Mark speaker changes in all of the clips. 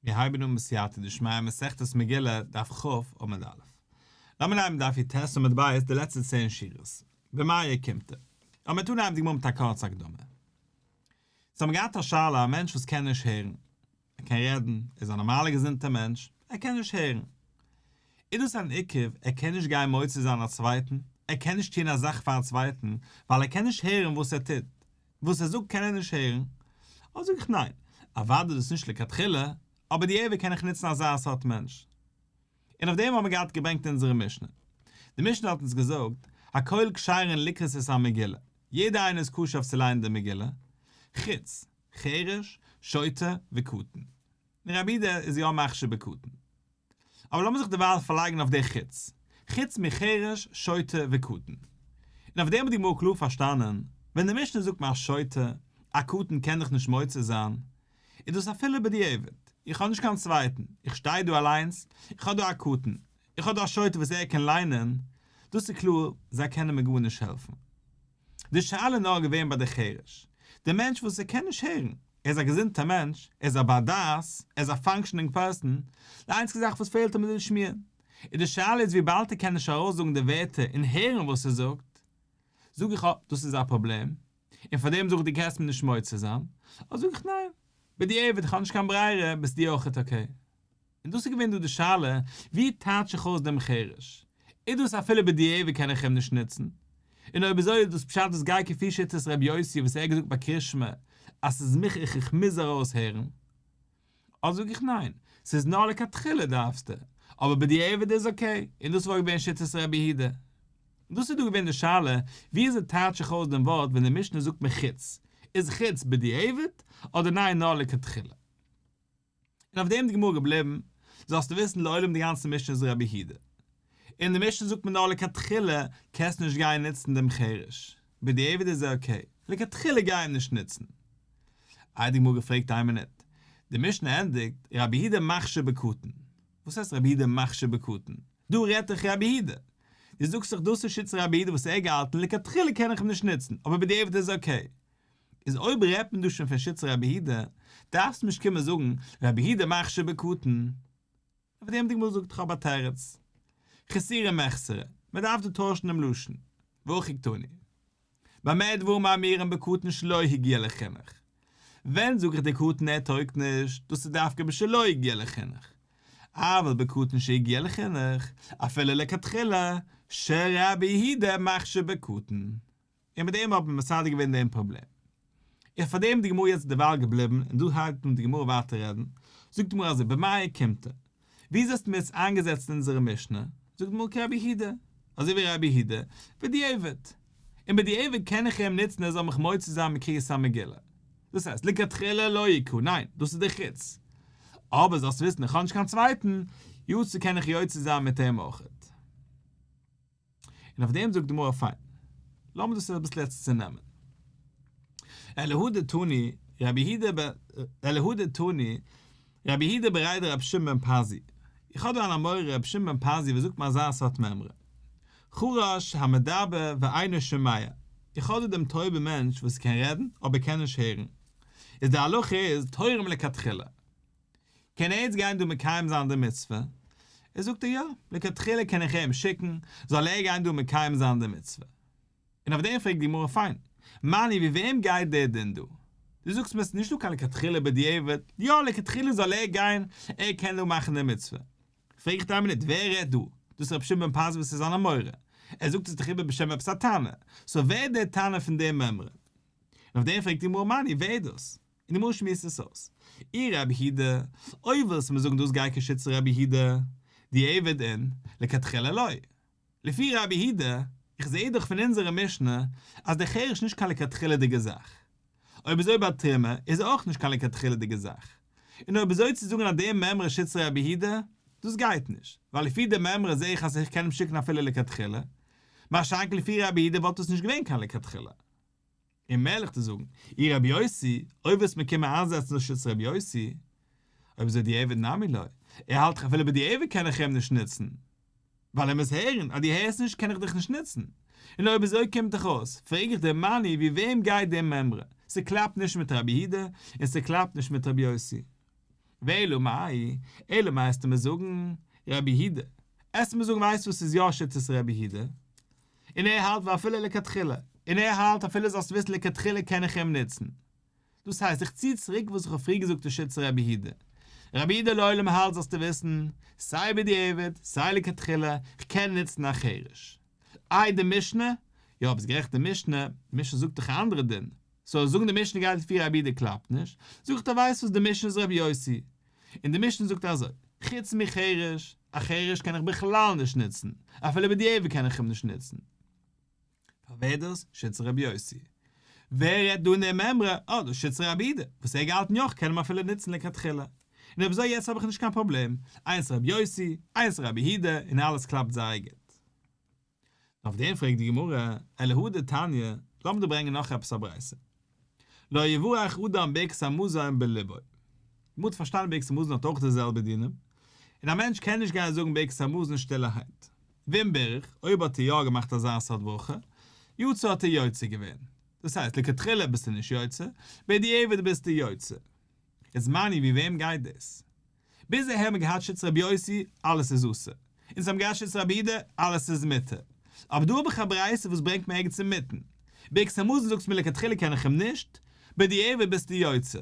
Speaker 1: מיר הייבן אן בסייעתא דשמיא מסכת מגילה דף כ' עמוד א'. לאמיר נעמען דף י"ט עמוד ב' די לעצטע צען שורות. במאי אוקימתא. אבער מיר טון אנהייבן די גמרא מיט א קורצע הקדמה. סאו האבן מיר געהאט א שאלה א מענטש וואס קען נישט הערן. ער קען רעדן, ער איז א נארמאלער געזונטער מענטש, ער קען נישט הערן. איז דאס אן עיכוב ער קען נישט גיין מוציא זיין א צווייטן, ער קען נישט טון א זאך פאר א צווייטן ווייל ער קען נישט הערן וואס ער טוט, וואס ער זאגט קען ער נישט הערן? אדער זאג איך ניין, אוודאי דאס נישט לכתחילה, אבער בדיעבד קען איך נוצן אזא סארט מענטש. און אויף דעם האבן מיר געהאט געברענגט אונזערע משנה. די משנה האט אונז געזאגט, הכל כשרין לקרות את המגילה, יעדער איינער איז כשר אויף צו לייענען די מגילה, חוץ, חרש, שוטה, וקטן. און רבי יהודה איז יא מכשיר בקטן. אבער לאמיר זיך דערווייל פארלייגן אויף די חוץ, חוץ מחרש, שוטה וקטן. און אויף דעם האט די גמרא קלאר פארשטאנען, ווען די משנה זאגט מיר א שוטה, א קטן קען דאך נישט מוציא זיין, איז דאס אפילו בדיעבד, איך האב נישט קיין צווייטן, איך שטיי דא אליינס, איך האב דא א קטן, איך האב דא א שוטה וואס ער קען ליינען, דאס איז קלאר, זיי קענען מיר גארנישט העלפן. די שאלה איז נאר געווען ביי די חרש, די מענטש וואס ער קען נישט הערן, ער איז א געזונטער מענטש, ער איז א בר דעת, ער איז א functioning person, די איינציגע זאך וואס פעלט אים איז די שמיעה. און די שאלה איז וויבאלד ער קען נישט ארויסזאגן די ווערטער און הערן וואס ער זאגט, זאג איך אה, דאס איז א פראבלעם, און פאר דעם זאג איך דו קענסט מיר נישט מוציא זיין, אדער זאג איך ניין, בדיעבד איך האב נישט קיין ברירה, ביסט דו אויכעט okay. און דאס איז געווען דא די שאלה, ווי טייטש איך אויס דעם חרש? איז דאס אפילו בדיעבד קען איך אים נישט נוצן? און אויב אזוי איז דאס פשט דאס גייט כפי שיטת רבי יוסי וואס ער האט געזאגט ביי קרישמע אז ס'איז מוכרח איך מוז ארויס הערן? אדער זאג איך ניין, ס'איז נאר לכתחילה דארפסטו, אבער בדיעבד איז okay, און דאס וואלט געווען שיטת רבי יהודה. און דאס איז דא געווען די שאלה, ווי אזוי טייטש איך אויס דעם ווארט ווען די משנה זאגט מיר חוץ, איז חוץ בדיעבד אדער ניין נאר לכתחילה? און אויף דעם איז די גמרא געבליבן, זאלסטו וויסן לעולם די גאנצע משנה איז רבי יהודה. אין די משנה זאגט מען נאר לכתחילה קענסט נישט גיין נוצן דעם חרש, בדיעבד איז ער okay, לכתחילה גיי אים נישט נוצן. איי די גמרא געפרעגט איין מינוט, די משנה ענדיגט רבי יהודה מכשיר בקטן, וואס הייסט רבי יהודה מכשיר בקטן? דא רעדט דאך רבי יהודה. דו זאגסט דאך דאס איז שיטת רבי יהודה וואס ער האט געהאלטן לכתחילה קען איך אים נישט נוצן, אבער בדיעבד איז okay. איז אויב רעדט מען דא שוין פון שיטת רבי יהודה, דארפסטו נישט קומען זאגן רבי יהודה מכשיר בקטן. אויף דעם די גמרא זאגט איך האב א תירוץ. חסורי מחסרא, מען דארף דא טוישן דעם לשון. והכי קתני. במה דברים אמורים בקטן שלא הגיע לחינוך. ווען זאג איך די קטן ער טויגט נישט, דאס איז דווקא בשלא הגיע לחינוך. אבל בקטן שהגיע לחינוך, אפילו לכתחילה, שרבי יהודה מכשיר בקטן. און מיט דעם האט מען מסדר געווען דעם פראבלעם. איז פאר דעם די גמרא יעצט דערווייל געבליבן, און דא הייבט אן די גמרא ווייטער רעדן, זאגט די גמרא אזוי במאי אוקימתא, ווי האסטו מיר יעצט איינגעזעצט אין אונזערע משנה, זאגט די גמרא כרבי יהודה, אזוי ווי רבי יהודה, בדיעבד. און בדיעבד קען איך אים נוצן ער זאל מיך מוציא זיין מקריאת המגילה. דאס הייסט, לכתחילה לא יקרא, ניין, דאס איז די חוץ. אבער זאלסט וויסן איך האב נישט קיין צווייטן, יצא קען איך יוצא זיין מיט אים אויכעט. און אויף דעם זאגט די גמרא פיין, לאמיר דאס אביסל יעצט צונעמען. אלא הא דתני רבי יהודה ב אלא הא דתני רבי יהודה בריה דרבי שמעון בן פזי, איך האב דא אן אמורא רבי שמעון בן פזי וואס זאגט מיר אזא סארט מימרא, חרש המדבר ואינו שומע, איך האב דא דעם טויבע מענטש וואס קען רעדן אבער קען נישט הערן, איז די הלכה איז תורם לכתחילה. קען ער יעצט גיין דא מקיים זיין די מצוה? ער זאגט ער יא, לכתחילה קען איך אים שיקן, זאל ער גיין דא מקיים זיין די מצוה. און אויף דעם פרעגט די גמרא פיין, מני ווי וועם גייט דער דין דא? דו זאגסט מיר עס איז נישטא קיין לכתחילה בדיעבד, יא לכתחילה זאל ער גיין, ער קען דא מאכן די מצוה. פרעג איך דיר איין מינוט, ווער רעדט דא? דאס איז רבי שמעון בן פזי וואס איז אן אמורא, ער זאגט עס דאך איבער בשם עפעס א תנא, so ווער איז דער תנא פון דעם מימרא? און אויף דעם פרעגט די גמרא מני, ווער איז דאס? און די גמרא שמועסט עס אויס. אי רבי יהודה, אויב ווילסטו מיר זאגן דאס גייט כשיטת רבי יהודה, דיעבד אין, לכתחילה לא. לפי רבי יהודה, איך זעה דאך פון אונזערע משנה אז דער חרש איז נישט קיין לכתחילה'דיגע זאך. אויב אזוי ביי תרומה איז אויך נישט קיין לכתחילה'דיגע זאך. און אויב אזוי צו זאגן אז די מימרא איז שיטת רבי יהודה, דאס גייט נישט, ווייל לפי די מימרא זעה איך אז איך קען אים שיקן אפילו לכתחילה, מה שאין כן לפי רבי יהודה וואלט עס נישט געווען קיין לכתחילה. און מער צו זאגן, אי רבי יוסי, אויב ווילסט מיר קומען איינזעצן דאס שיטת רבי יוסי, אויב אזוי דיעבד נמי לא, ער האלט דאך אפילו בדיעבד קען איך אים נישט נוצן, ווייל ער מוז הערן, אז דו הערסט נישט קען איך דיך נישט נוצן, און אויב אזוי קומט דאך אויס, פרעג איך דיר מני ווי וועם גייט די מימרא, ס'קלאפט נישט מיט רבי יהודה, און ס'קלאפט נישט מיט רבי יוסי. ואלא מאי, אלא מאי עסטו מיר זאגן, רבי יהודה, עסטו מיר זאגן ווייסט וואס איז יא שיטת רבי יהודה? און ער האלט ואפילו לכתחילה, און ער האלט אפילו זאלסט וויסן לכתחילה קען איך אים נוצן. דאס הייסט איך צי צוריק וואס איך האב פריער געזאגט די שיטת רבי יהודה. רבי יהודה לעולם האלט זאלסטו וויסן, סיי בדיעבד, סיי לכתחילה, איך קען נוצן א חרש. איי די משנה? יא ביסט גערעכט די משנה, די משנה זאגט דאך א אנדערע דין, סאו זאגן די משנה גייט לפי רבי יהודה קלאפט נישט, זאג איך דיר ווייסט וואס די משנה איז רבי יוסי, און די משנה זאגט אזוי, חוץ מחרש, א חרש קען איך בכלל נישט נוצן, אפילו בדיעבד קען איך אים נישט נוצן. פאר ווער דאס? שיטת רבי יוסי. ווער רעדט דא אין די מימרא? אה, דאס שיטת רבי יהודה, וואס ער געהאלטן יא כ'קען אים אפילו נוצן לכתחילה. און אויב אזוי יעצט האב איך נישט קיין פראבלעם, איינס רבי יוסי, איינס רבי יהודה, און אלעס קלאפט זייער גוט. אויף דעם פרעגט די גמרא, אלא הא דתניא, לאמיר דיר ברענגען נאך עפעס א ברייתא. לא יברך אדם ברכת המזון בלבו. די גמרא האט פארשטאנען ברכת המזון האט אויך די זעלבע דינים, און א מענטש קען נישט גיין זאגן ברכת המזון שטילערהייט. ואם בירך, אויב האט ער יא געמאכט אזא סארט ברכה, יצא האט ער יוצא געווען. דאס הייסט, לכתחילה ביסטו נישט יוצא, בדיעבד ביסטו יוצא. איז מני ווי וועם גייט דאס? ביז אהער האבן מיר געהאט שיטת רבי יוסי, אלעס איז אסור. אונז האבן געהאט שיטת רבי יהודה, אלעס איז מותר. אבער דא האב איך א ברייתא וואס ברענגט מיר ערגעץ אינמיטן. ברכת המזון זאגסט מיר לכתחילה קען איך אים נישט, בדיעבד ביסטו יוצא.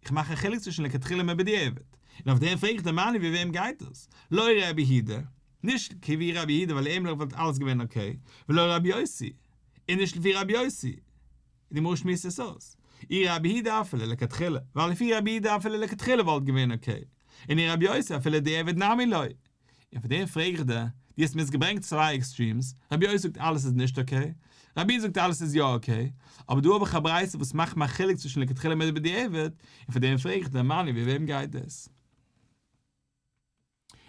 Speaker 1: איך מאך א חילוק צווישן לכתחילה און בדיעבד. און אויף דעם פרעג איך דיר מני ווי וועם גייט דאס? לא רבי יהודה, נישט כפי רבי יהודה ווייל אים וואלט אלעס געווען okay, ולא רבי יוסי, און נישט לפי רבי יוסי. די גמרא שמועסט עס אויס. אי רבי יהודה אפילו לכתחילה, ווייל לפי רבי יהודה אפילו לכתחילה וואלט געווען okay, און אי רבי יוסי אפילו דיעבד נמי לא. און פאר דעם פרעג איך דיר, דו האסט מיר יעצט געברענגט צוויי extremes, רבי יוסי זאגט אלעס איז נישט okay, רבי יהודה זאגט אלעס איז יא okay, אבער דא האב איך א ברייתא וואס מאכט מיר א חילוק צווישן לכתחילה מיט בדיעבד, און פאר דעם פרעג איך דיר, מני ווי וועם גייט דאס?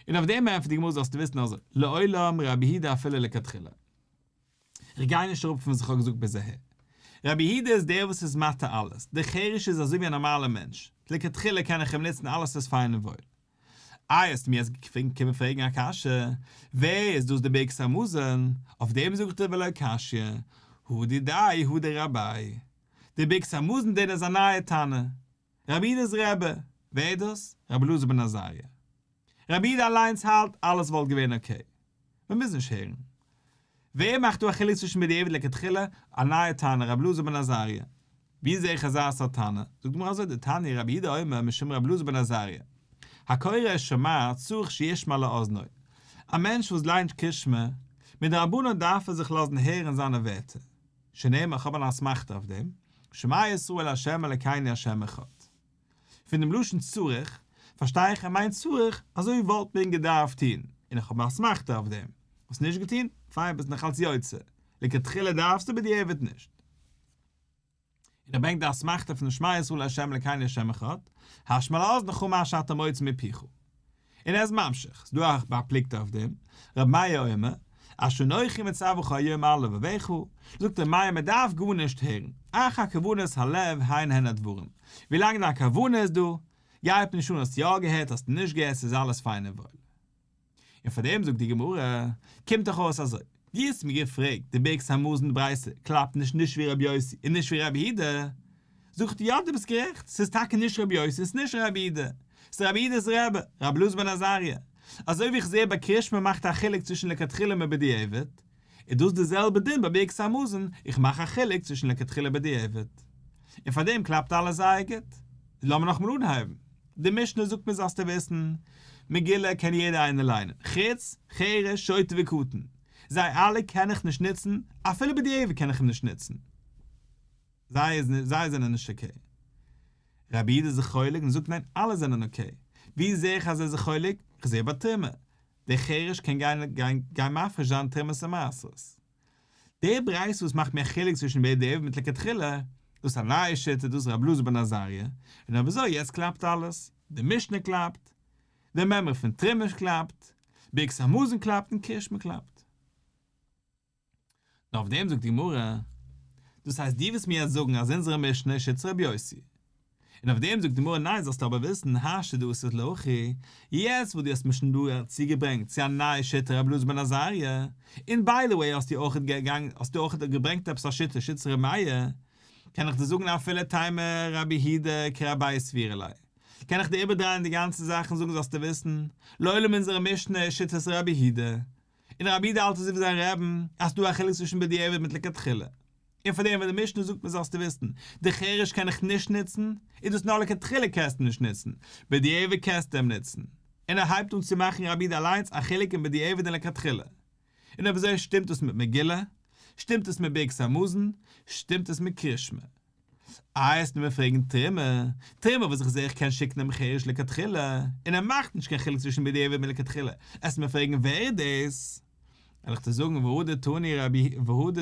Speaker 1: און אויף דעם ענטפערט די גמרא זאלסטו וויסן אזוי, לעולם רבי יהודה אפילו לכתחילה. איך גיי נישט אראפ פון וואס איך האב געזאגט ביז אהער. רבי יהודה איז דער וואס איז מתיר אלעס, דער חרש איז אזוי ווי א נארמאלער מענטש, לכתחילה קען איך אים נוצן אלעס איז פיין און וואויל. איי האסטו מיר יעצט געקומען פרעגן א קשיא, ווער איז דאס די ברכת המזון? אויף דעם זאגט ער ולא קשיא, הא דידיה הא דרביה. די ברכת המזון דין איז א נייע תנא, רבי יהודה'ס רבי, ווער איז דאס? רבי אלעזר בן עזריה. רבי יהודה אליינס האלט אלעס וואלט געווען okay. מען מוז נישט הערן. ווער מאכט דא א חילוק צווישן בדיעבד לכתחילה, א נייע תנא רבי אלעזר בן עזריה. ווי זעה איך אזא סארט תנא? זאגט די גמרא אזוי דתניא רבי יהודה אומר משום רבי אלעזר בן עזריה. הקורא שמע צריך שישמע לאזנו. א מענטש וואס ליינט קרישמע, מדרבנן דארף ער זיך לאזן הערן זיינע ווערטער. שנאמר איך האב אן אסמכתא אויף דעם, שמע ישראל ה' אלקינו ה' אחד. פון דעם לשון צריך, פארשטיי איך ער מיינט צריך, אזוי וואלט מען געדארפט טון, און איך האב אן אסמכתא אויף דעם. האסט נישט געטון? פיין ביסט נאך אלץ יוצא. לכתחילה דארפסטו בדיעבד נישט. און ער ברענגט די אסמכתא פון שמע ישראל ה' אלקינו ה' אחד, השמע לאזנך מה שאתה מוציא מפיך. און ער איז ממשיך, ס'איז דא א בר פלוגתא אויף דעם, ר' מאיר אומר, אשר אנכי מצווך היום על לבבך, זאגט ר' מאיר מען דארף גארנישט הערן, אך הכוונת הלב הן הן הדברים, ווילאנג דיין כוונה איז דא, גייט נישט אן האסט יא געהערט האסט נישט געהערט ס'איז אלעס פיין און וואויל. און פאר דעם זאגט די גמרא, קומט דאך אויס אזוי, דו האסט מיר געפרעגט די ברכת המזון ברייתא קלאפט נישט נישט ווי רבי יוסי און נישט ווי רבי יהודה, זאג איך דיר יא דו ביסט גערעכט, ס'איז טאקע נישט רבי יוסי און ס'איז נישט רבי יהודה, ס'איז רבי יהודה'ס רבי, רבי אלעזר בן עזריה. אזוי ווי איך זעה ביי קרישמע מאכט א חילוק צווישן לכתחילה און בדיעבד, איז דאס די זעלבע דין ביי ברכת המזון, איך מאך א חילוק צווישן לכתחילה און בדיעבד. און פאר דעם קלאפט אלעס זייער גוט. לאמיר נאכאמאל אנהייבן. די משנה זאגט מיר זאלסטו וויסן, מגילה קען יעדער איינער ליינען, חוץ, חרש, שוטה וקטן. זיי אלע קען איך נישט נוצן, אפילו בדיעבד קען איך אים נישט נוצן. זיי זיי זענען נישט okay. רבי יהודה איז זיך חולק און זאגט ניין אלע זענען okay. ווי זעה איך אז ער איז זיך חולק? איך זעה ביי תרומה. דער חרש קען גיין גיין גיין מפריש זיין תרומות און מעשרות. די ברייתא וואס מאכט מיר א חילוק צווישן בדיעבד מיט לכתחילה, דאס איז א נייע שיטה, דאס איז רבי אלעזר בן עזריה, און אויב אזוי יעצט קלאפט אלעס, די משנה קלאפט, די מימרא פון תרומה קלאפט, ברכת המזון קלאפט און קרישמע קלאפט. נאר אויף דעם זאגט די גמרא, דאס הייסט דו ווילסט מיר יעצט זאגן אז אונזערע משנה איז שיטת רבי יוסי, און אויף דעם זאגט די גמרא ניין זאלסטו אבער וויסן השתא דאתית להכי, יעצט וואס דו האסט מיר שוין דא צוגעברענגט צו א נייע שיטה רבי אלעזר בן עזריה, און by the way האסטו אויך געגאנגען האסטו אויך געברענגט עפעס א שיטה שיטת ר' מאיר, קען איך דיר זאגן אפילו תימא רבי יהודה כרביה סבירא ליה. קען איך דיר איבערדרייען די גאנצע זאך און זאגן זאלסטו וויסן, לעולם אונזערע משנה איז שיטת רבי יהודה, און רבי יהודה האלט אזוי ווי זיין רעבן אז ס'דא א חילוק צווישן בדיעבד מיט לכתחילה. און פאר דעם ווען די משנה זאגט מיר זאלסטו וויסן, די חרש קען איך נישט נוצן, איז דאס נאר לכתחילה קענסטו נישט נוצן, בדיעבד קענסטו אים נוצן. און ער הייבט אן צו מאכן רבי יהודה אליינס א חילוק אין בדיעבד און לכתחילה. און אויב אזוי שטימט עס מיט מגילה? שטימט עס מיט ברכת המזון? שטימט עס מיט קרישמע? איי וועסטו מיר פרעגן תרומה? תרומה וואס איך זעה איך קען שיקן דעם חרש לכתחילה, און ער מאכט נישט קיין חילוק צווישן בדיעבד מיט לכתחילה, וועסטו מיר פרעגן ווער איז דאס? וועל איך דיר זאגן והא דתני רבי והא ד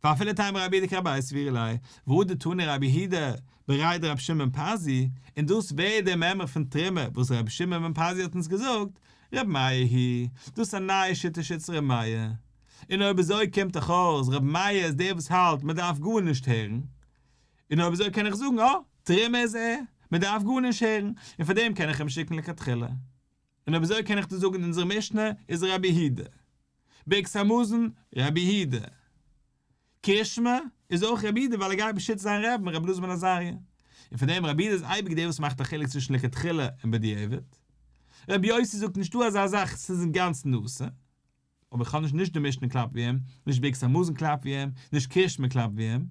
Speaker 1: ואפילו תימא רבי יהודה כרבי מאיר סבירא ליה, והא דתני רבי יהודה בריה דרבי שמעון בן פזי, און דאס ווער איז דער מימרא פון תרומה וואס רבי שמעון בן פזי האט אונז געזאגט, רבי מאיר היא, דאס איז א נייע שיטה שיטת רבי מאיר. און אויב אזוי קומט דאך אויס רבי מאיר איז דער וואס האלט מען דארף גארנישט הערן, און אויב אזוי קען איך זאגן אה, תרומה איז ער, מען דארף גארנישט הערן, און פאר דעם קען איך אים שיקן לכתחילה. און אויב אזוי קען איך דיר זאגן אונזער משנה איז רבי יהודה. ברכת המזון, רבי יהודה. קרישמע איז אויך רבי יהודה ווייל ער גייט בשיטת זיין רעבן רבי אלעזר בן עזריה. און פאר דעם רבי יהודה איז אייביג דער וואס מאכט א חילוק צווישן לכתחילה און בדיעבד. רבי יוסי זאגט נישטא אזא זאך ס'איז אינגאנצן אסור. אבער איך האב נישט נישט די משנה קלאפט ווי אים, נישט ברכת המזון קלאפט ווי אים, נישט קרישמע קלאפט ווי אים.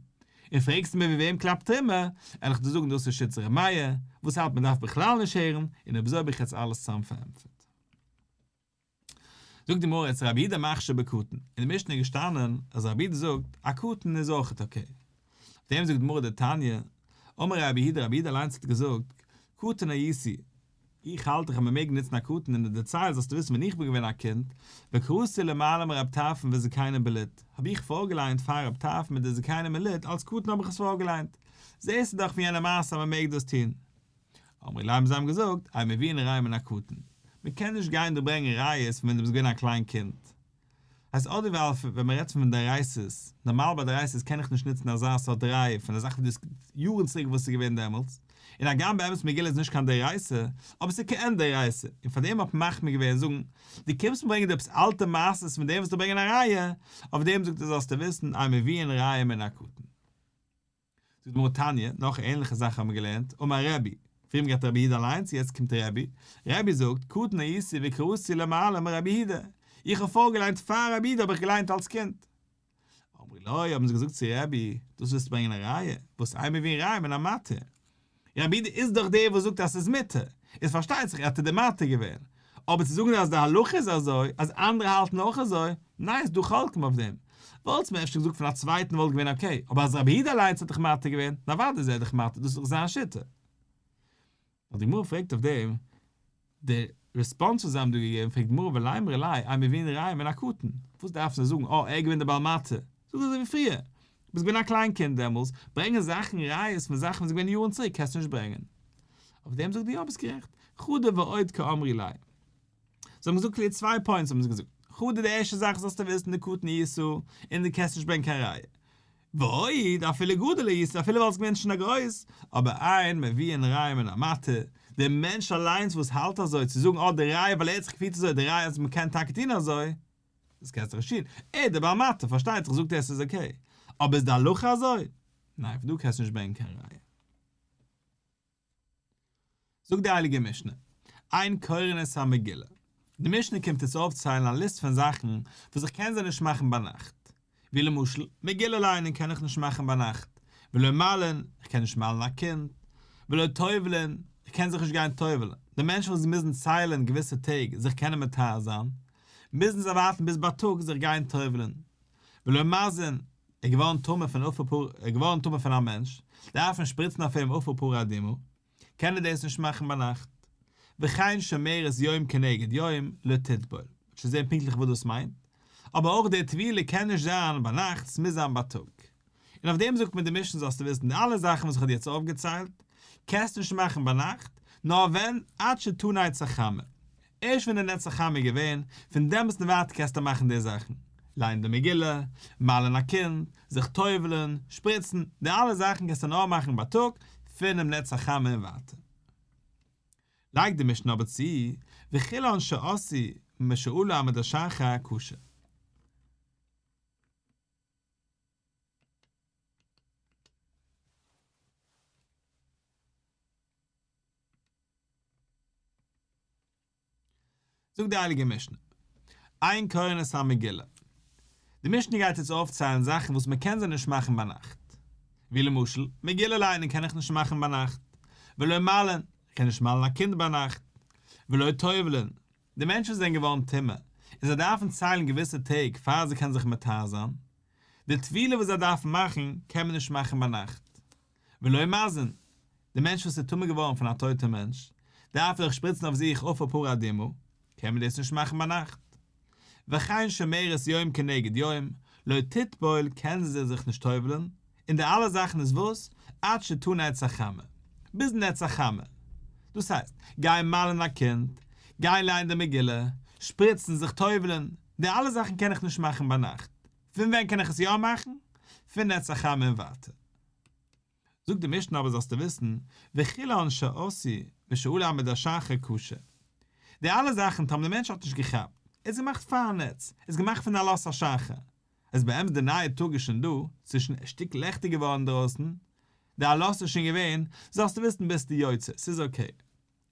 Speaker 1: און פרעגסטו מיר ווי וועם קלאפט תרומה, וועל איך דיר זאגן דאס איז שיטת ר' מאיר, וואס האלט מען דארף בכלל נישט הערן, און אויב אזוי האב איך יעצט אלעס צוזאם פארענטפערט. זאגט די גמרא יעצט רבי יהודה מכשיר בקטן, אין די משנה איז געשטאנען אז רבי יהודה זאגט א קטן איז אויכעט okay. אויף דעם זאגט די גמרא דתניא, אמר רבי יהודה רבי יהודה אליינס האט געזאגט, קטן הייתי, איך האלט דאך אז מען מעג נוצן א קטן און דערצייל זאלסטו וויסן ווען איך בין געווען א קינד, וקראתי למעלה מרב טרפון וזקנים בלוד, האב איך פארגעליינט פאר רב טרפון מיט די זקנים אין לוד, אלס קטן האב איך עס פארגעליינט, זעסטו דאך פון יענע מעשה אז מען מעג דאס טון. אמרו ליה האבן זיי אים געזאגט, אין מביאין ראיה מן הקטן, מען קען נישט גיין דא ברענגען ראיות פון ווען דו ביסט געווען א קליין קינד. הייסט אדער ווייל ווען מען רעדט פון דאורייתא'ס, נארמאל ביי דאורייתא'ס קען איך נישט נוצן אזא סארט ראיה פון א זאך וואס דו האסט יארן צוריק וואס איז געווען דעמאלטס, און הגם באמת מגילה איז נישט קיין דאורייתא, אבער ס'איז כעין דאורייתא, און פאר דעם האט מען מחמיר געווען זאגן, דו קומסט מיר ברענגען דא עפעס אלטע מעשות פון דעם וואס דו ברענגען א ראיה, אויף דעם זאגט ער זאלסטו וויסן, אין מביאין ראיה מן הקטן. זאגט די גמרא תניא, נאך א ענליכע זאך האבן מיר געלערנט, אמר רבי, פריער האט געהאט רבי יהודה אליינס, יעצט קומט רבי, רבי זאגט, קטן הייתי וקראתי למעלה מרבי יהודה, איך האב פארגעליינט פאר רבי יהודה האב איך געליינט אלס קינד. אמרו לו, האבן זיי געזאגט צו רבי, דאס ווילסטו ברענגען א ראיה, וואס אין מביאין ראיה מן המתיר. רבי יהודה איז דאך דער וואס זאגט אז ס'איז מותר, איז פארשטייט זיך ער האט דיר מתיר געווען, אבער צו זאגן אז די הלכה איז אזוי, אז אנדערע האלטן אויך אזוי, ניין ס'דא חולקים אויף דעם. וואלטסט מיר אפשר געזאגט פון א צווייטן וואלט געווען okay, אבער אז רבי יהודה אליינס האט דיך מתיר געווען, נו אוודאי איז ער דיך מתיר, דאס איז דאך זיין שיטה. נאר די גמרא פרעגט אויף דעם, די response וואס זיי האבן דא געגעבן, פרעגט די גמרא ולימרו ליה אין מביאין ראיה מן הקטן, וואס דארפן זיי זאגן אה ער איז געווען דער בעל מתיר, זאג אזוי ווי פריער, ביסט געווען א קליין קינד דעמאלס, ברענגען זאכן ראיות פון זאכן וואס איז געווען יארן צוריק קענסטו נישט ברענגען. אויף דעם זאגט די יא ביסט גערעכט, חדא ועוד קאמרי ליה. זיי האבן געזאגט קלאר צוויי points האבן זיי געזאגט, חדא די ערשטע זאך זאלסטו וויסן דקטן הייתי און דו קענסט נישט ברענגען קיין ראיה. ועוד אפילו גדול הייתי אפילו וואלסט געווען שוין א גרויס, אבער אין מביאין ראיה מן המתיר, דער מענטש אליינס וואס האלט אזוי צו זאגן אה די ראיה ווייל ער האט זיך געפירט אזוי די ראיה אז מ'קען טאקע טון אזוי, דאס קענסטו נישט טון, ער דער בעל מתיר פארשטייט זיך זאגט ער עס איז okay, אבער איז די הלכה אזוי? ניין פון דא קענסטו נישט ברענגען קיין ראיה. זאגט די הייליגע משנה, אין קורין את המגילה. די משנה קומט יעצט אויפציילן א ליסט פון זאכן וואס איך קען זיי נישט מאכן ביינאכט, ווי למשל, מגילה ליינען קען איך נישט מאכן ביינאכט, ולא מלין, איך קען נישט מל'ן א קינד, ולא טובלין, איך קען זיך נישט גיין טובל'ן, די מענטשן וואס מוזן ציילן געוויסע טעג זיך קענען מטהר זיין, מוזן זיי ווארטן ביז בייטאג זיך גיין טובל'ן, ולא מזין, ער איז געווארן טמא פון עפר פרה, ער איז געווארן טמא פון א מענטש, דארף מען שפריצן אויף אים אפר פרה אדומה, קען ער דאס נישט מאכן ביינאכט. וכן שומרת יום כנגד יום לא תטבול, מ'וועט שוין זען פונקטליך וואס דאס מיינט, אבער אויך די טבילה קען נישט זיין ביינאכט, ס'מוז זיין בייטאג. און אויף דעם זאגט מיר די משנה זאלסטו וויסן די אלע זאכן וואס איך האב דיר יעצט אויפגעציילט, קענסטו נישט מאכן ביינאכט, נאר ווען עד שתנץ החמה, ערשט ווען די נץ החמה איז געווען, פון דעמאלטס און ווייטער קענסטו מאכן די זאכן, ליינען די מגילה, מל'ן א קינד, זיך טובל'ן, שפריצן, די אלע זאכן קענסטו נאר מאכן בייטאג, פונעם נץ החמה און ווייטער. לייגט די משנה אבער צו, וכולן שעשו משעלה עמוד השחר כשר. זאגט די הייליגע משנה, אין קורין את המגילה. די משנה גייט יעצט אויפציילן זאכן וואס מען קען זיי נישט מאכן ביינאכט. ווי למשל, מגילה ליינען קען איך נישט מאכן ביינאכט. ולא מלין, איך קען נישט מל'ן א קינד ביינאכט. ולא טובלין, די מענטשן וואס זענען געווארן טמא, און זיי דארפן ציילן געוויסע טעג פאר זיי קענען זיך מטהר זיין. די טבילה וואס זיי דארפן מאכן, קען מען נישט מאכן ביינאכט. ולא מזין, די מענטש וואס איז טמא געווארן פון א טויטע מענטש, דארף דאך שפריצן אויף זיך אפר פרה אדומה, קען מען דאס נישט מאכן ביינאכט. וכן שומרת יום כנגד יום, לא תטבול קען זי זיך נישט טובל'ן, און די אלע זאכן איז וואס? עד שתנץ החמה. ביז נץ החמה. דאס הייסט, גיין מל'ן א קינד, גיין ליינען די מגילה, שפריצן, זיך טובל'ן, די אלע זאכן קען איך נישט מאכן ביינאכט. פון ווען קען איך עס יא מאכן? פון נץ החמה און ווייטער. זאגט די משנה אבער זאלסטו וויסן, וכולן שעשו משעלה עמוד השחר כשר. די אלע זאכן טאמער די מענטש האט נישט געכאפט, ער האט עס געמאכט פאר נץ, ער האט געמאכט פון עלות השחר, איז באמת די נייע טאג איז שוין דא, ס'איז שוין א שטיק לעכטיג געווארן אינדרויסן, די עלות איז שוין געווען, זאלסטו וויסן ביסטו יוצא, ס'איז okay.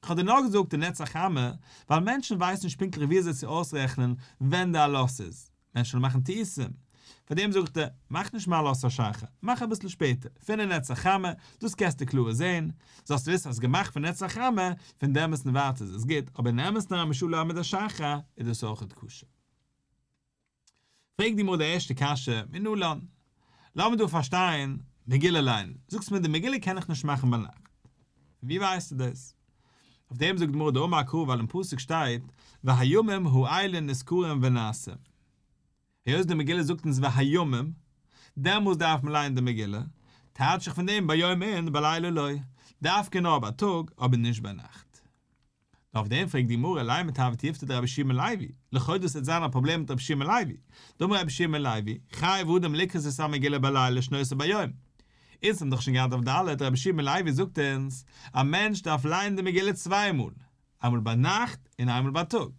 Speaker 1: כ'האב דיר נאר געזאגט די נץ החמה, ווייל מענטשן ווייסן נישט פונקטליך ווי אזוי צו אויסרעכענען ווען די עלות איז, מענטשן מאכן טעותים, פאר דעם זאג איך דיר, מאך נישט מעלות השחר, מאך אביסל שפעטער, פון די נץ החמה, דאס קענסטו קלאר זען, זאלסטו וויסן אז געמאכט פון נץ החמה, פון דעמאלטס און ווייטער איז עס גוט, אבער אין אמת'ן אריין משעלה עמוד השחר איז דאס אויכעט כשר. פרעגט די גמרא די ערשטע קשיא, מנלן? לאמיר דא פארשטיין, מגילה ליינען, זאגסט מיר די מגילה קען איך נישט מאכן ביינאכט, פון ווי ווייסטו דאס? אויף דעם זאגט די גמרא דאמר קרא ווייל אין פסוק שטייט והימים האלה נזכרים ונעשים, היות די מגילה זאגט אונז והימים, דעמאלס דארף מען ליינען די מגילה, טייטש איך פון דעם ביום אין בלילה לא, דווקא נאר בייטאג אבער נישט ביינאכט. אויף דעם פרעגט די גמרא לימא תיהוי תיובתא דרבי יהושע בן לוי, לכאו' דאס וועט זיין א פראבלעם מיט רבי יהושע בן לוי, דאמר רבי יהושע בן לוי, חייב אדם לקרות את המגילה בלילה ולשנותה ביום. אונז האבן דאך שוין געהאט דף ד', רבי יהושע בן לוי זאגט אונז, א מענטש דארף לייענען די מגילה צוויי מאל, איינמאל ביינאכט און איינמאל בייטאג.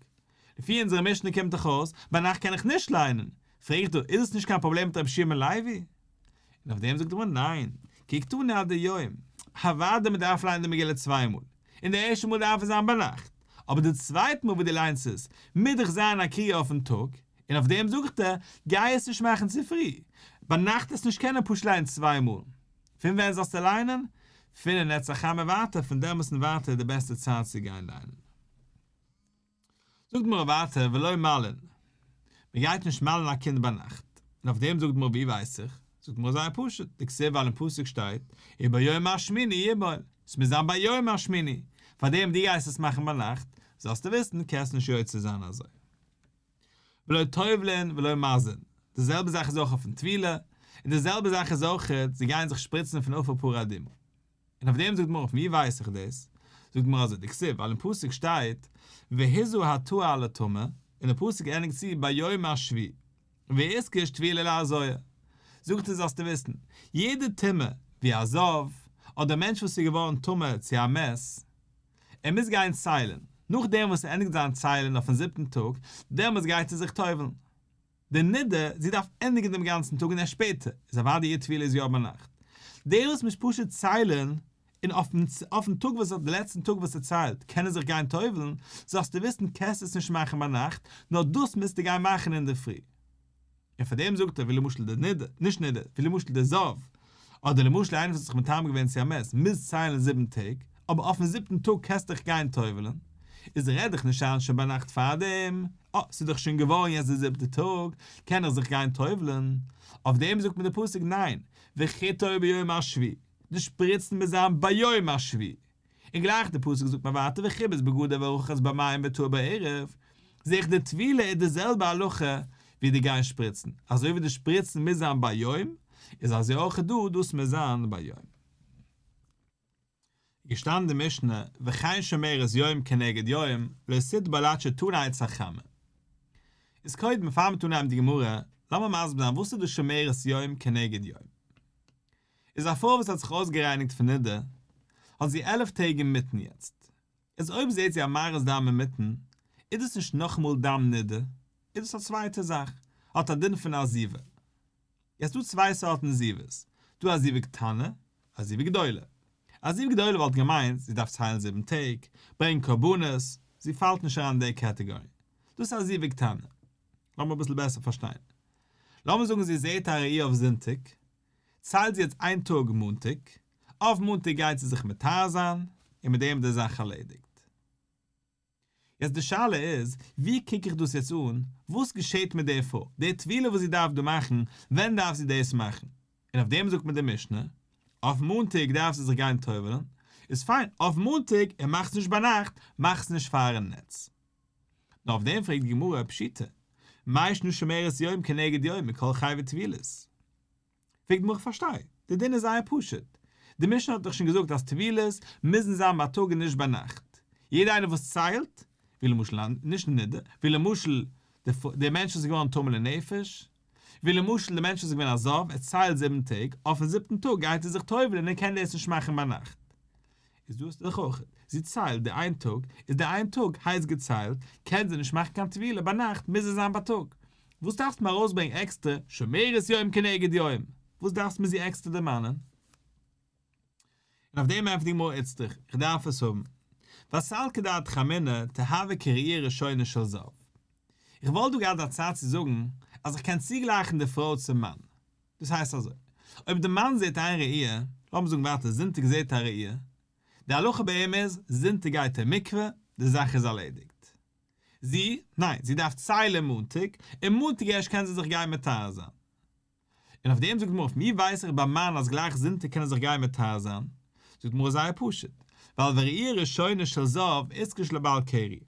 Speaker 1: לפי אונזערע משנה קומט דאך אויס, ביינאכט קען איך נישט לייענען, פרעג איך דא, איז עס נישט קיין פראבלעם מיט רבי יהושע בן לוי? און אויף דעם זאגט די גמרא ניין, כי קתני עד דיום, אוודאי מען דארף לייענען די מגילה צוויי מאל, און די ערשטע מאל דארף עס זיין ביינאכט, אבער די צווייטע מאל וואס דו ליינסט עס, מוז דאך זיין א קריאה אויפן טאג, און אויף דעם זאג איך דיר, גיי עס נישט מאכן צו פרי, ביינאכט עס נישט קענען פשוט לייענען צוויי מאל. פון ווען זאלסטו לייענען? פון נץ החמה ווייטער, פון דעמאלס און ווייטער איז די בעסטע צייט צו גיין לייענען. זאגט די גמרא ווייטער ולא מלין, מען גייט נישט מל'ן א קינד ביינאכט, און אויף דעם זאגט די גמרא ווי ווייס איך? זאגט די גמרא זייער פשוט, דכתיב ווייל אין פסוק שטייט וביום השמיני ימול, עס מוז זיין ביום השמיני, פארדעם דו גייסט עס מאכן ביינאכט, זאלסטו וויסן קענסט נישט יוצא זיין אזוי. ולא טובלין ולא מזין, די זעלבע זאך איז אויך אויפן טבילה, און די זעלבע זאך איז אויך זיי גייען זיך שפריצן פון אפר פרה אדומה. און אויף דעם זאגט די גמרא פון ווי ווייס איך דאס? זאגט די גמרא אזוי דכתיב ווייל אין פסוק שטייט והזה הטהור על הטמא און די פסוק ענדיגט צו ביום השביעי ואיתקש טבילה להזאה זאגט ער זאלסטו וויסן יעדע טומאה ווי א זב אדער מענטש וואס איז געווארן טמא צו א מת ער מוז גיין ציילן נאכדעם וואס ער ענדיגט זיין ציילן אויפן זיבטן טאג דעמאלטס גייט ער זיך טובל'ן. די נידה, זי דארף ענדיגן דעם גאנצן טאג און ערשט שפעטער, איז אוודאי איר טבילה איז יא ביינאכט. דער וואס מוז פשוט ציילן, און אויפן אויפן טאג וואס די לעצטן טאג וואס ער ציילט קען ער זיך גיין טובל'ן, זאלסטו וויסן קענסט עס נישט מאכן ביינאכט, נאר דאס מוזטו גיין מאכן אינדערפרי. און פאר דעם זאגט ער ווי למשל די נידה, נישט נידה, ווי למשל די זב, אדער למשל איינער וואס האט זיך מטמא געווען צו א מת מוז ציילן זיבן טעג, אבער אויפן זיבטן טאג קענסטו דיך גיין טובל'ן, איז רעד איך נישט איין שוין ביינאכט פארדעם, אה, ס'איז דאך שוין געווארן יעצט די זיבטע טאג, קען איך זיך גיין טובל'ן? אויף דעם זאגט מיר די פסוק ניין, וחיטוי ביום השביעי, די שפריצן מוז זיין ביום השביעי. און גלייך די פסוק זאגט מיר ווייטער וכיבס בגדיו ורחץ במים וטהר בערב, זעה איך די טבילה איז די זעלבע הלכה ווי די גיין שפריצן, אזוי ווי די שפריצן מוז זיין ביום, איז אזוי אויך דא דאס מוז זיין ביום. געשטאנען די משנה, וכן שומרת יום כנגד יום, לא תטבול עד שתנץ החמה. איז קודם פאר מיר אנהייבן די גמרא, לאמיר מסביר זיין וואס איז דאס שומרת יום כנגד יום. איז א פרוי וואס האט זיך אויסגערייניגט פון נידה, האט זי 11 טעג אינמיטן יעצט. איז אויב זעט זי א מראית דם אינמיטן, איז דאס נישט נאכאמאל דם נידה, איז דאס א צווייטע זאך, האט א דין פון א זיבה. יעצט דא צוויי סארטן זיבות, דא א זיבה קטנה, א זיבה גדולה. א זיבה גדולה וואלט געמיינט זי דארף ציילן זיבן טעג, ברענגן קרבנות, זי פאלט נישט אריין אין די קעטעגארי. דאס איז א זיבה קטנה. לאמיר אביסל בעסער פארשטיין. לאמיר זאגן זי זעהט א ראי' אויף זונטאג, ציילט זי יעצט איין טאג מאנטאג, אויף מאנטאג גייט זי זיך מטהר זיין, און מיט דעם איז די זאך ערלעדיגט. יעצט די שאלה איז, ווי קוק איך דאס יעצט אן, וואס געשעט מיט די פרוי, די טבילה וואס זי דארף דא מאכן, ווען דארף זי דאס מאכן? און אויף דעם זאגט מיר די משנה, אויף מאנטאג דארף זי זיך גיין טובל'ן, איז פיין, אויף מאנטאג, און מאך עס נישט ביינאכט, מאך עס נישט פאר'ן נץ. נאר אויף דעם פרעגט די גמרא, פשיטא, מאי שנא שומרת יום כנגד יום מכל חייבי טבילות? פרעגט די גמרא כ'פארשטיי, די דין איז זייער פשוט, די משנה האט דאך שוין געזאגט אז טבילות מוזן זיין בייטאג און נישט ביינאכט, יעדער איינער וואס ציילט, ווי למשל א נישט נידה, ווי למשל די מענטש וואס איז געווארן טמא לנפש, ווי למשל די מענטש וואס איז געווען א זב, ער ציילט זיבן טעג, אויפן זיבטן טאג גייט ער זיך טובל'ען און ער קען דאס נישט מאכן ביינאכט. איז דא איז דאך אויך, זי ציילט די איין טאג, איז די איין טאג הייסט געציילט, קען זי נישט מאכן קיין טבילה ביינאכט מוז עס זיין בייטאג. וואס דארפסטו מיר ארויסברענגן עקסטער שומרת יום כנגד יום? וואס דארפסטו מיר זי עקסטער דערמאנען? און אויף דעם ענטפערט די גמרא איצטריך, איך דארף עס האבן. ווייל סלקא דעתך אמינא תהוי כראי' ראשונה של זב. איך וואלט דא געהאט א צד צו זאגן אז איך קען צוגלייכן די פרוי צום מאן. דאס הייסט אזוי, אויב די מאן זעט איין ראי', לאמיר זאגן ווייטער זונטאג זעט ער א ראי', די הלכה ביי אים איז, זונטאג גייט ער אין מקווה, די זאך איז ארלעדיגט. זי, ניין, זי דארף ציילען מאנטאג, און מאנטאג ערשט קען זי זיך גיין מטהר זיין. און אויף דעם זאגט די גמרא, פון ווי ווייס איך ביים מאן אז גלייך זונטאג קען ער זיך גיין מטהר זיין? זאגט די גמרא זייער פשוט, ווייל וראי' ראשונה של זב איתקש לבעל קרי,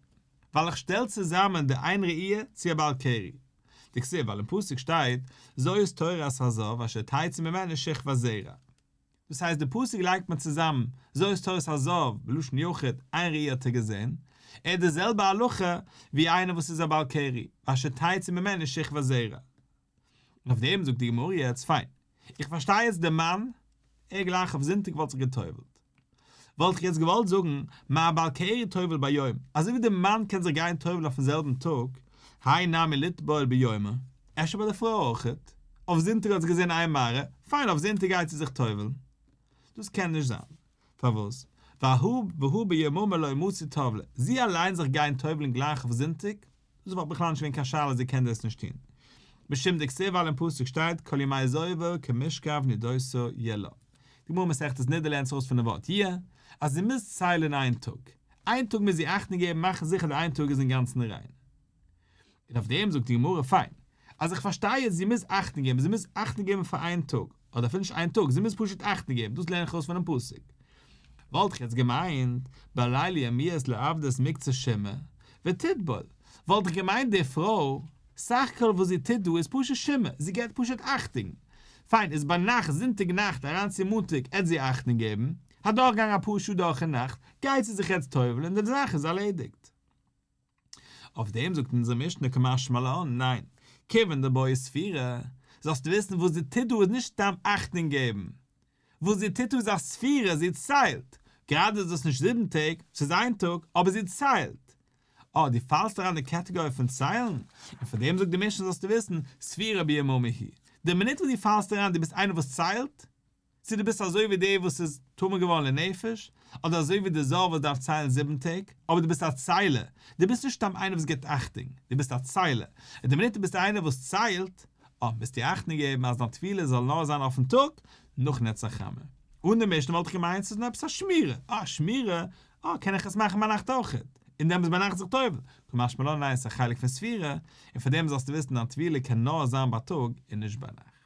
Speaker 1: ווייל איך שטעל צוזאמען די איין ראי' צו א בעל קרי. דכתיב ווייל אין פסוק שטייט, זאת תורת הזב אשר תצא ממנו שכבת זרע. דאס הייסט די פסוק לייגט מען צוזאם זאת תורת הזב בלשון יחיד איין ראי' האט ער געזען, ער האט די זעלבע הלכה ווי איינער וואס איז א בעל קרי, אשר תצא ממנו שכבת זרע. און אויף דעם זאגט די גמרא יעצט פיין, איך פארשטיי יעצט די מאן, ער גלייך אויף זונטאג וואלט זיך גע'טובל'ט. וואלט איך יעצט געוואלט זאגן, מה בעל קרי טובל ביום, אזוי ווי די מאן קען זיך גיין טובל'ן אויפן זעלבן טאג, האי נמי ליטבול ביומיה, אפשר ביי די פרוי אויכעט, אויף זונטאג האט זי געזען איין מראה, פיין אויף זונטאג גייט זי זיך טובל'ן. דאס קען נישט זיין. פארוואס? ווייל והא ביממא לא מציא טבלה, זי אליין זיך גיין טובל'ן גלייך אויף זונטאג, דאס וואלט בכלל נישט געווען קיין שאלה זי קען דאס נישט טון. משום דכתיב ווייל אין פסוק שטייט כל ימי זובה כמשכב נדותה יהיה לה. די גמרא מסכת נדה לערנט זיך אויס פון די ווארט יהיה אז זי מוז ציילען איין טאג. איין טאג מוז זי אכטונג געבן מאכן זיכער די איין טאג איז אינגאנצן ריין. און אויף דעם זאגט די גמרא פיין אז איך פארשטיי יעצט זי מוז אכטונג געבן זי מוז אכטונג געבן פאר איין טאג אדער אפילו נישט איין טאג זי מוז פשוט אכטונג געבן דאס לערן איך אויס פונעם פסוק. וואלט איך יעצט געמיינט בליליא מיהת לא עבדת מקצת שימור ותטבול, וואלט איך געמיינט די פרוי, סך הכל וואס זי טוט דא איז פשוט שימור, זי געבט פשוט אכטונג. פיין, איז ביינאכט, זונטאג נאכט אריין צו מאנטאג, עט זי אכטונג געבן, אדורכגאנגען אפאר שעה דורכן נאכט, גייט זי זיך יעצט טובל'ן און די זאך איז ארלעדיגט. אויף דעם זאגט אונזער משנה קא משמע לן, ניין, כיוון דבעיא ספירה, זאלסטו וויסן וואס זי טוט דא איז נישט סתם אכטונג געבן, וואס זי טוט דא איז א ספירה, זי ציילט, גראדע איז דאס נישט זיבן טעג, ס'איז איין טאג, אבער זי ציילט. אה, דו פאלסט אריין אין די קעטעגאריע פון ציילן, און פאר דעם זאגט די משנה זאלסטו וויסן, ספירה ביממא היא, די מינוט וואס דו פאלסט אריין, דו ביסט איינער וואס ציילט, צו דו ביסט אזוי ווי דער וואס איז טמא געווארן לנפש, אדער אזוי ווי דער זב וואס דארף ציילן זיבן טעג, אבער דו ביסט א ציילער, דו ביסט נישט סתם איינער וואס גיבט אכטונג, דו ביסט א ציילער, און די מינוט דו ביסט איינער וואס ציילט, אה, מוזטו אכטונג געבן אז דיין טבילה זאל נאר זיין אויפן טאג נאך נץ החמה. אן די משנה וואלט איך געמיינט ס'איז נאר עפעס א שמירה, אה, שמירה, אה, קען איך עס מאכן ביינאכט אויכעט, און דעמאלטס ביינאכט זיך טובל'ן, קא משמע לן ניין ס'איז א חלק פון ספירה, און פאר דעם זאלסטו וויסן דיין טבילה קען נאר זיין בייטאג און נישט ביינאכט.